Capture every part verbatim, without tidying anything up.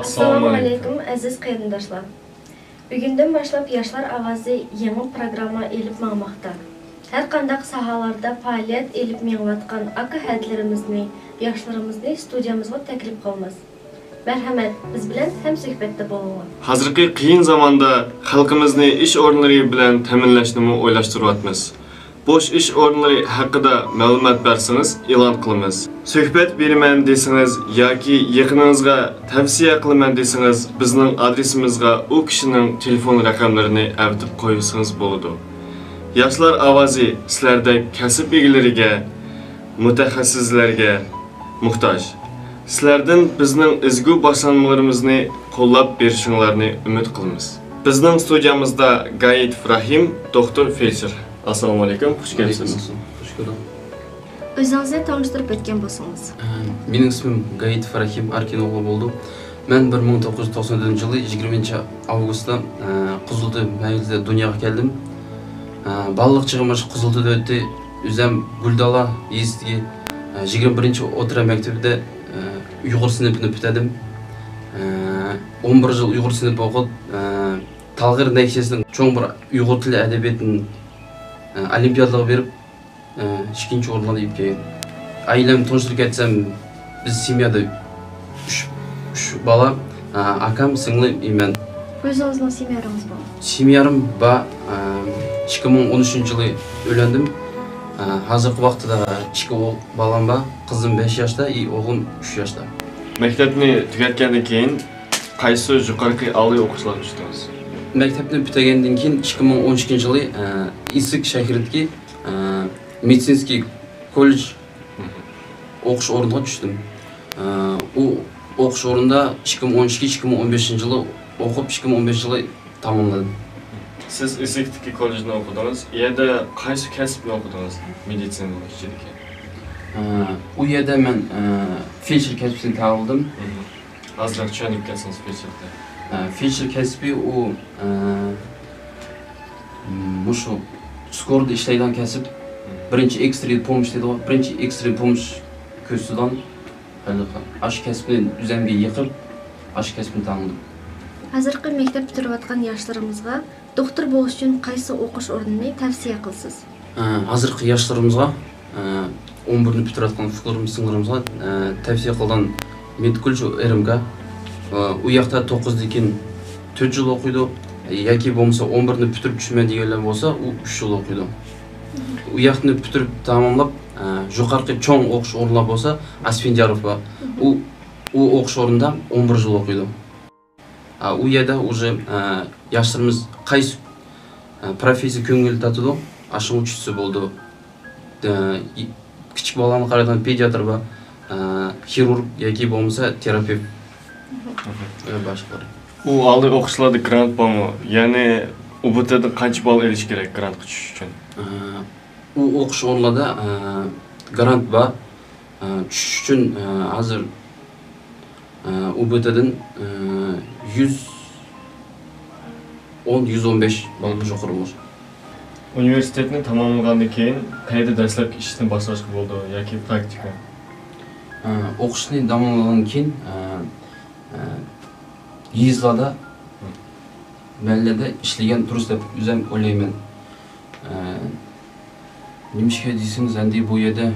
ئەسسالامۇ ئەلەيكۇم، ئەزىز قېرىنداشلار. بۈگۈندىن باشلاپ ياشلار ئاۋازى يېڭى پروگرامما ئېلىپ ماڭماقتا. ھەر قانداق ساھەلەردە پائالىيەت ئېلىپ مېڭىۋاتقان ئاكا ھەدىلىرىمىزنى، ياشلىرىمىزنى ستۇدىيەمىزغا تەكلىپ قىلىمىز. مەرھەمەت، بىز بىلەن ھەمسۆھبەتتە بولۇڭلار. ھازىرقى قىيىن زاماندا خەلقىمىزنى ئىش ئورۇنلىرى بىلەن تەمىنلەشنىمۇ ئويلاشتۇرۇۋاتىمىز. بوش ئىش ئورۇنلىرى ھەققىدە مەلۇمات بەرسىڭىز، ئېلان قىلىمىز. سۆھبەت بېرىمەن دېسىڭىز ياكى يېقىنىڭىزغا تەۋسىيە قىلىمەن دېسىڭىز، بىزنىڭ ئادرېسىمىزغا ئۇ كىشىنىڭ تېلېفون رەقەملىرىنى ئەۋېتىپ قويسىڭىز بولىدۇ. ياشلار ئاۋازى سىلەردەك كەسىپ ئىگىلىرىگە، مۇتەخەسسىسلەرگە موھتاج. سىلەردىن بىزنىڭ ئەزىزگۈ باشلانمىلىرىمىزنى قوللاپ بېرىشىڭلارنى ئۈمىد قىلىمىز. بىزنىڭ ستۇدىيەمىزدە گايىتوف رەھىم، دوختۇر فېلدشېر. ئەسسالامۇ ئەلەيكۇم، خۇش كەپسىز. ئەلەيكۇم ئەسسالام. خۇش كۆردۈم. ئۆزىڭىزنى تونۇشتۇرۇپ ئۆتكەن بولسىڭىز. ئە، مېنىڭ ئىسمىم گايىتوف رەھىم ئەركىن ئوغلى بولىدۇ. مەن بىر مىڭ توققۇز يۈز توقسان تۆتىنچى يىلى يىگىرمىنچى ئاۋغۇستتا، ئە، قىزىلتۆ مەھەللىسىدە دۇنياغا كەلدىم. ئە، بالىلىق چېغىم مۇشۇ قىزىلتۆدە ئۆتتى. ئۆزۈم گۈلدالا يېزىسىدىكى، ئە، يىگىرمە بىرىنچى ئوتتۇرا مەكتىپىدە، ئە، ئۇيغۇر سىنىپىنى پۈتتۈردۈم. ئە، ئون بىر يىل ئۇيغۇر سىنىپى ئوقۇپ، ئە، تالغىر نەيچىسىنىڭ چوڭ بىر ئۇيغۇر تىلى ئەدەبىياتىنىڭ، ئە، ئولىمپىيادىغا بېرىپ، ئىككىنچى ئورۇنلارنى ئېلىپ كەلگەن. ئائىلەمنى تونۇشتۇرۇپ كەتسەم، بىز سېميادا ئۈچ، ئۈچ بالا، ئاكام، سىڭلىم، مەن. ئۆزىڭىزنىڭ سېميارىڭىز بارمۇ؟ سېميارىم بار. ئىككى مىڭ ئون ئۈچىنچى يىلى ئۆيلەندىم. ھازىرقى ۋاقىتتا ئىككى ئوغ-، بالام بار. قىزىم بەش ياشتا، ئوغلۇم ئۈچ ياشتا. مەكتەپنى تۈگەتكەندىن كېيىن قايسى يۇقىرىقى ئالىي ئوقۇشلارغا چۈشتىڭىز؟ مەكتەپنى پۈتتۈرگەندىن كېيىن ئىككى مىڭ ئون ئىككىنچى يىلى، ئىسسىك شەھىرىدىكى، مېدىتسىنسكىي كوللېج ئوقۇش ئورنىغا چۈشتۈم. ئۇ ئوقۇش ئورنىدا ئىككى مىڭ ئون ئىككى، ئىككى مىڭ ئون بەشىنچى يىلى ئوقۇپ، ئىككى مىڭ ئون بەشىنچى يىلى تاماملىدىم. سىز ئىسسىكتىكى كوللېجنى ئوقۇدىڭىز. ئۇ يەردە قايسى كەسىپنى ئوقۇدىڭىز؟ مېدىتسىنىنىڭ ئىچىدىكى. ئۇ يەردە مەن، فېلدشېر كەسپىنى تاللىدىم. ھازىراق چۈشەندۈرۈپ كەتسىڭىز فېلدشېرنى. فېلدشېر كەسپى ئۇ، مۇشۇ سكوردا ئىشلەيدىغان كەسىپ. بىرىنچى ئېكسترېننىي پوموش دەيدىغۇ، بىرىنچى ئېكسترېننىي پوموش كۆرسىتىدىغان ھېلىقى. ئاشۇ كەسىپنى ئۆزۈمگە يېقىپ، ئاشۇ كەسىپنى تاللىدىم. ھازىرقى مەكتەپ پۈتتۈرۈۋاتقان ياشلىرىمىزغا دوختۇر بولۇش ئۈچۈن قايسى ئوقۇش ئورنىنى تەۋسىيە قىلىسىز؟ ھازىرقى ياشلىرىمىزغا، ئون بىرنى پۈتتۈرۈۋاتقان ئۇكىلىرىم، سىڭلىرىمىزغا تەۋسىيە قىلغان مېدىكول شۇ ئېرىمكا. ئۇ ياقتا توققۇزدىن كېيىن تۆت يىل ئوقۇيدۇ. ياكى بولمىسا ئون بىرنى پۈتتۈرۈپ چۈشىمەن دېگەنلەر بولسا، ئۇ ئۈچ يىل ئوقۇيدۇ. ئۇ ياقنى پۈتتۈرۈپ تاماملاپ، يۇقىرىقى چوڭ ئوقۇش ئورۇنلار بولسا، ئاسفەندىياروف بار. ئۇ، ئۇ ئوقۇش ئورنىدا ئون بىر يىل ئوقۇيدۇ. ئۇ يەردە ئۇژې، ياشلىرىمىز قايسى، پروفېسسىيە كۆڭۈل تارتىدۇ، ئاشۇنىڭغا چۈشسە بولىدۇ. كىچىك بالىلارنى قارايدىغان پېدىياتر بار، خىرۇرگ ياكى بولمىسا تېراپېۋت، باشقىلار. ئۇ ئالىي ئوقۇشلاردا گرانت بارمۇ؟ يەنى ئۇ بىر تەردىن قانچە بال ئېلىش كېرەك گرانتقا چۈشۈش ئۈچۈن؟ ئۇ ئوقۇش ئورۇنلاردا گرانت بار. چۈشۈش ئۈچۈن ھازىر ئۇ بىر تەردىن يۈز ئون، يۈز ئون بەش بال يۇقىرى بولسا. ئۇنىۋېرسىتېتنى تاماملىغاندىن كېيىن قەيەردە دەسلەپكى ئىشنى باشلاشقا بولىدۇ ياكى پراكتىكا؟ ئوقۇشنى تاماملىغاندىن كېيىن يېزىلاردا، مەھەللىلەردە ئىشلىگەن دۇرۇس دەپ ئۆزۈم ئويلايمەن. نېمىشقا دېسىڭىز، ئەمدى بۇ يەردە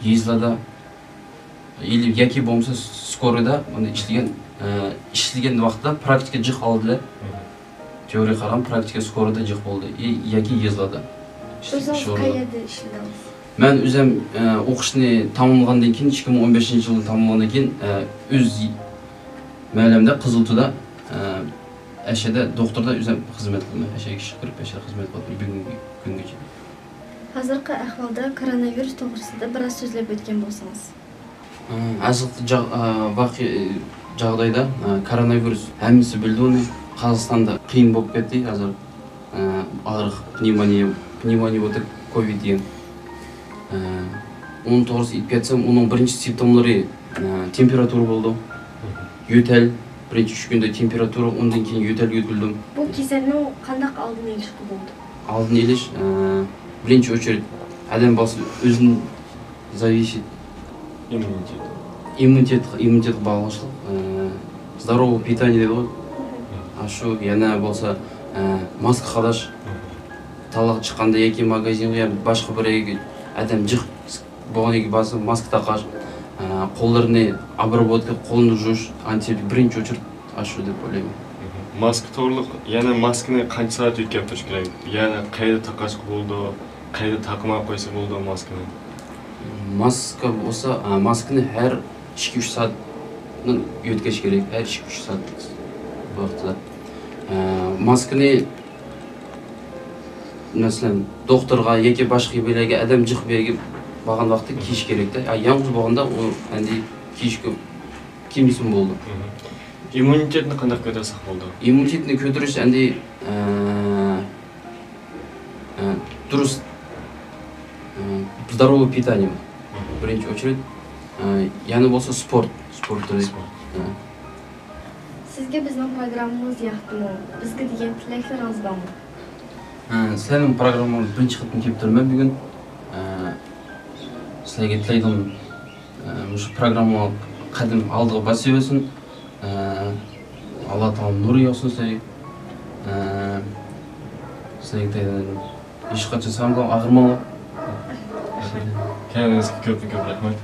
يېزىلاردا ياكى بولمىسا سكورىدا ئۇندا ئىشلىگەن، ئىشلىگەن ۋاقىتتا پراكتىكا جىق ئالدى. تېئورىيە قارىغان، پراكتىكا سكورىدا جىق بولدى. ياكى يېزىلاردا. ئۆزىڭىز قەيەردە ئىشلىدىڭىز؟ مەن ئۆزۈم ئوقۇشنى تاماملىغاندىن كېيىن، ئىككى مىڭ ئون بەشىنچى يىلنى تاماملىغاندىن كېيىن، ئۆز مەھەللەمدە قىزىلتۇدا، ئەشەدە دوختۇردا ئۆزۈم خىزمەت قىلىمەن. ئەشەگە ئىشقا كىرىپ، ئەشەدە خىزمەت قىلىپ بۈگۈنگە كۈنگىچە. ھازىرقى ئەھۋالدا كوروناۋىرۇس توغرىسىدا بىراز سۆزلەپ ئۆتكەن بولسىڭىز. ھازىرقى جاغ-، ۋەقە-، جاغدايدا، كوروناۋىرۇس ھەممىسى بىلدى ئۇنى. قازاقىستاندا قىيىن بولۇپ كەتتى ھازىر. ئاغرىق، پنېۋمونىيە، پنېۋمونىيە بولۇپ كوۋىد دېگەن. ئۇنىڭ توغرىسىدا ئېيتىپ كەتسەم، ئۇنىڭ بىرىنچى سىمپتوملىرى، تېمپېراتۇرا بولىدۇ. يۆتەل، بىرىنچى ئۈچ كۈندە تېمپېراتۇرا، ئۇندىن كېيىن يۆتەل يۆتۈلدۈم. بۇ كېسەلنىڭ قانداق ئالدىنى ئېلىشقا بولىدۇ؟ ئالدىنى ئېلىش، ئە، بىرىنچى ئوچېرېد ئادەم بالىسى ئۆزىدىن زاۋىسىت. ئىممۇنىتېت. ئىممۇنىتېت، ئىممۇنىتېتقا باغلىنىشلىق، ئە، زدоровое питание دەيدىغۇ. ئاشۇ يەنە بولسا، ئە، ماسكا قاداش. تالاغا چىققاندا ياكى ماگازىنغا يا باشقا بىر يەرگە ئادەم جىق بولغان يەرگە بارسا ماسكا تاقاش، ئە، قوللىرىنى обработка، قولنى جۇيۇش، ئانتىسېپتىك بىرىنچى ئوچېرت ئاشۇ دەپ ئويلايمەن. ماسكا توغرىلىق، يەنە ماسكىنى قانچە سائەت يۆتكەپ تۇرۇش كېرەك؟ يەنە قەيەردە تاقاشقا بولىدۇ، قەيەردە تاقىماي قويسا بولىدۇ ماسكىنى؟ ماسكا بولسا، ئە، ماسكىنى ھەر ئىككى ئۈچ سائەتنى يۆتكەش كېرەك، ھەر ئىككى ئۈچ سائەت ۋاقتىدا. ئە، ماسكىنى، مەسىلەن، دوختۇرغا ياكى باشقا بىر يەرگە، ئادەم جىق بىر يەرگە بارغان ۋاقىتتا كىيىش كېرەكتە. يا، يالغۇز بولغاندا ئۇ ئەمدى كىيىشكە، كىيمىسىمۇ بولىدۇ. ئىممۇنىتېتنى قانداق كۆتۈرسەك بولىدۇ؟ ئىممۇنىتېتنى كۆتۈرۈش ئەمدى، ئە، ئە، دۇرۇس، ئە، здоровое питание. بىرىنچى ئوچېرت، ئە، يەنە بولسا سپورت، سپورت تۈرى. سپورت. ئە. سىزگە بىزنىڭ پروگراممىمىز ياقتىمۇ؟ بىزگە دېگەن تىلەكلىرىڭىز بارمۇ؟ ھە، سىلەرنىڭ پروگراممىڭىزغا بىرىنچى قېتىم كېلىپ تۇرىمەن بۈگۈن. ئە، سىلەرگە تىلەيدىغىنىم، ئە، مۇشۇ پروگرامما قەدىمى ئالدىغا باسىۋەرسۇن. ئە، ئاللا تائالا نۇر ياغسۇن سىلەرگە. ئە، سىلەرگە تىلەيدىغىنىم، ھېچقاچان ساغلام ئاغرىماڭلار. كەلگىنىڭىزگە كۆپتىن كۆپ رەھمەت.